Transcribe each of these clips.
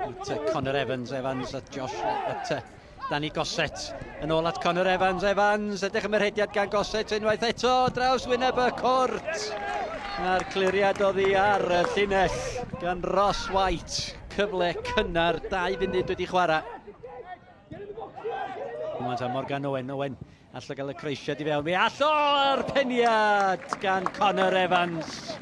At Connor Evans, Evans at Josh, at Danny Gossett. Yn ôl at Connor Evans, Evans, edrych am yr hediad gan Gossett unwaith eto, draws wyneb y cwrt. A'r cliriad oddi ar y llinell gan Ross White. Cyfle cynnar, 2 funud wedi chwarae. Rwan ta Morgan Owen, Owen all o gael y croesiad i fewn. Mi all o'r peniad gan Connor Evans.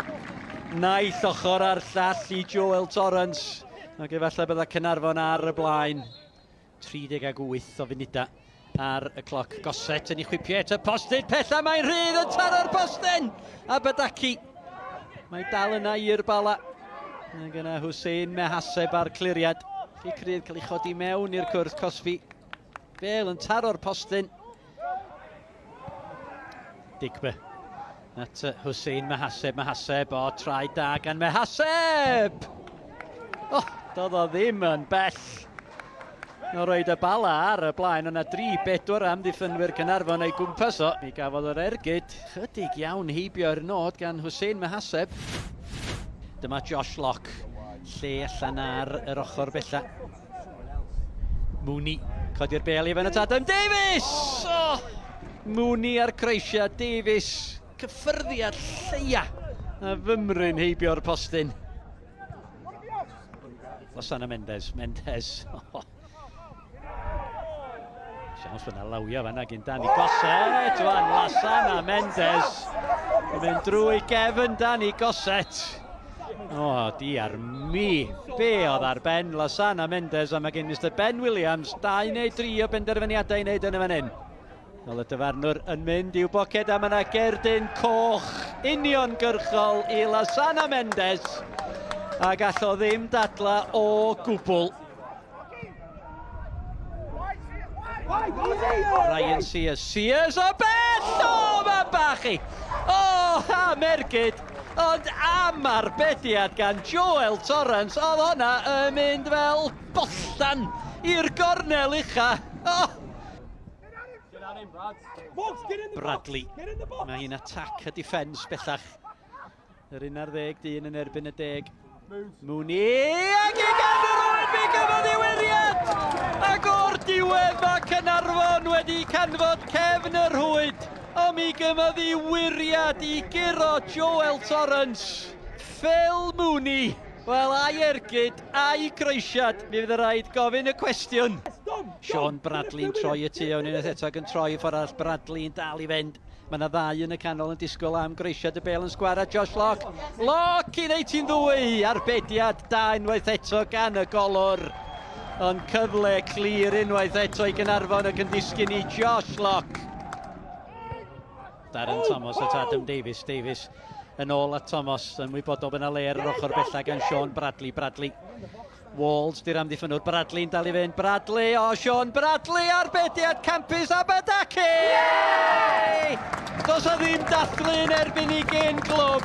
Naill ochr a'r llall i Joel Torrance. Ac efallai bydda Caernarfon ar y blaen. 38 o funudau ar y cloc. Gossett yn ei chwipio eto. Postyn pella, mae'n rhydd yn taro'r postyn! A Badaki. Mae dal yna i'r Bala. Ac yna Hussein Mehaseb ar cliriad. Cic rydd cael ei chodi mewn i'r cwrt cosbi. Bale yn taro'r postyn. Digby at Hussein Mahaseb. Mahaseb, o, traed da gan Mahaseb! Oh, doedd o ddim yn bell. O roed y bala ar y blaen, o'na 3-4 amddiffynwyr Caernarfon o'i gwmpas o. Mi gafodd yr ergyd chydig iawn heibio i'r nod gan Hussein Mahaseb. Dyma Josh Locke, lle allan ar yr ochr bella. Mooney, codi'r bel i fyny at Adam Davies! Oh! Mooney a'r croesiad, Davies, cyffyrddiad lleia a fymryn heibio'r postyn. Losana Mendes, Mendes. Oh. Siawns bod yna lawio fanna gyn Danny Gossett. Wan, Lasana Mendes. Yn mynd drwy gefn Danny Gossett. O, oh, diar mi. Be oedd ar ben Lasana Mendes a mae gen Mr Ben Williams 2 neu 3 o benderfyniadau i wneud yn y fan hyn. Fel y dyfarnwr yn mynd i'w boced a mae yna gerdyn coch uniongyrchol i Lasana Mendes a gall o ddim dadla o gwbl. Ryan Sears, Sears o bell! O, mae bach i! O, am ergyd! Ond am arbediad gan Joel Torrance, oedd honna yn mynd fel bollan i'r gornel ucha. Oh! Bradley. Mae hi'n attack a defence bellach. Yr 11 dyn yn erbyn y deg. Mooney ac i Gaerfyrddin mi gafodd ei wiriad! Ac o'r diwedd mae Caernarfon wedi canfod cefn y rhwyd. Ond mi gymodd ei wiriad i guro Joel Torrance. Phil Mooney, wel a'i ergyd, a'i croesiad, mi fydd y rhaid gofyn y cwestiwn. Sean Bradley'n troi y tu mewn unwaith eto ac yn troi y ffordd arall. Bradley'n dal i fynd. Mae yna ddau yn y canol yn disgwyl am groesiad y bel yn sgwar a Josh Locke. Locke i wneud hi'n ddwy! Arbediad da unwaith eto gan y golwr. Ond cyfle clir unwaith eto i Gaernarfon ac yn disgyn i Josh Locke. Darren Thomas at Adam Davies. Davies yn ôl at Thomas, yn wybodol bod yna le ar yr ochr bella gan Sean Bradley. Bradley Walls, di'r amddiffynwr. Bradley'n dal i fynd. Bradley, o, Sean Bradley, arbediad campus Abadaki! Yeah! Does o ddim dathlu yn erbyn i gyn glwb,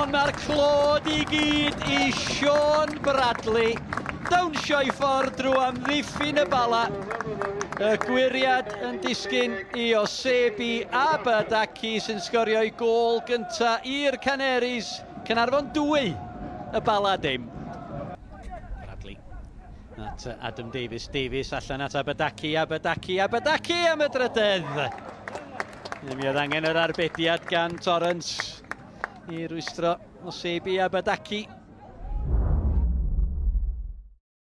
ond mae'r clod i gyd i Sean Bradley. Dawnsio i ffordd drwy amddiffyn y bala. Y gwyriad yn disgyn i Osebi Abadaki sy'n sgorio ei gôl gyntaf i'r Canaries. Caernarfon 2, y Bala dim. Bradley at Adam Davies. Davies allan at Abadaki, Abadaki, Abadaki am y drydedd. Mi oedd angen yr arbediad gan Torrance i rwystro Osebi Abadaki.